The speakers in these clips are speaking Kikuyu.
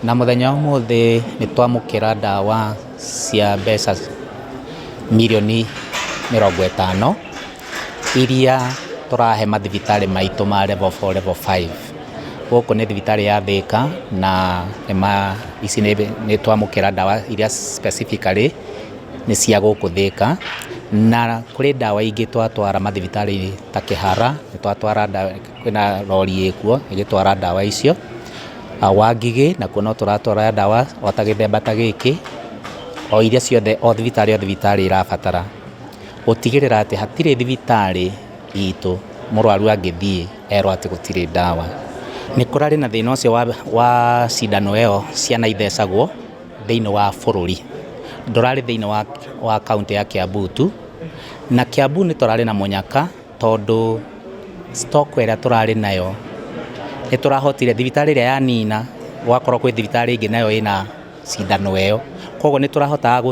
Na mũthenya wa ũmũthĩ nĩ twamũkĩra ndawa cia mbeca mirioni 50 iria tũrahe mathibitarĩ maitũ ma level 4, level 5. Gũkũ nĩ thibitarĩ ya Thĩka na ici nĩ twamũkĩra ndawa iria specifically nĩ cia gũkũ Thĩka, na kũrĩ ndawa ingĩ twatwara mathibitarĩ ta Kĩhara, nĩ twatwara ndawa, kwĩna rori ĩkuo ĩgĩtwara ndawa icio. Wangigĩ nakuo no tũratwara ndawa o ta gĩthemba ta gĩkĩ, o iria ciothe o thibitarĩ o thibitarĩ ĩrabatara. Gũtigĩrĩra atĩ hatirĩ thibitarĩ itũ mũrwaru angĩthiĩ erwo atĩ gũtirĩ ndawa. Nĩ kũrarĩ na thĩna ũcio wa cindano ĩyo ciana ithecagwo thĩinĩ wa bũrũri, ndũrarĩ thĩinĩ wa kaũntĩ ya Kiambu tu, na Kiambu nĩ tũrarĩ na mũnyaka tondũ stock ĩrĩa tũrarĩ nayo nĩ tũrahotire thibitarĩ ĩrĩa yanina gũgakorwo kwĩ thibitarĩ ĩngĩ nayo ĩna cindano ĩyo, koguo nĩ tũrahotaga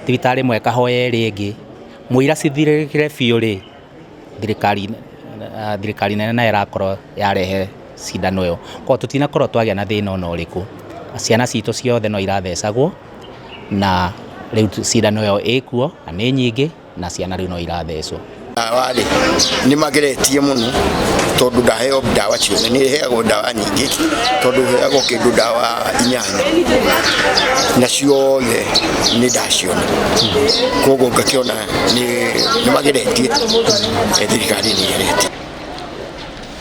thibitarĩ ĩmwe ĩkahoya ĩrĩa ĩngĩ, mũira cithirĩkĩre biũ rĩ, thirikari nene nayo ĩrakorwo yarehe cindano ĩyo, koguo tũtinakorwo twagĩa na thĩna ona ũrĩkũ, ciana citũ ciothe no irathecagwo na rĩu cindano ĩyo ĩkuo na nĩ nyingĩ na ciana rĩu no irathecwo. Ndawa rĩ, nĩ mageretie mũno tondũ ndaheo ndawa ciothe, nĩ heagwo ndawa nyingĩ tondũ heagwo kĩndũ ndawa inyanya na ciothe nĩ ndaciona, koguo ngakĩona nĩ mageretie, thirikari nĩ ĩgeretie.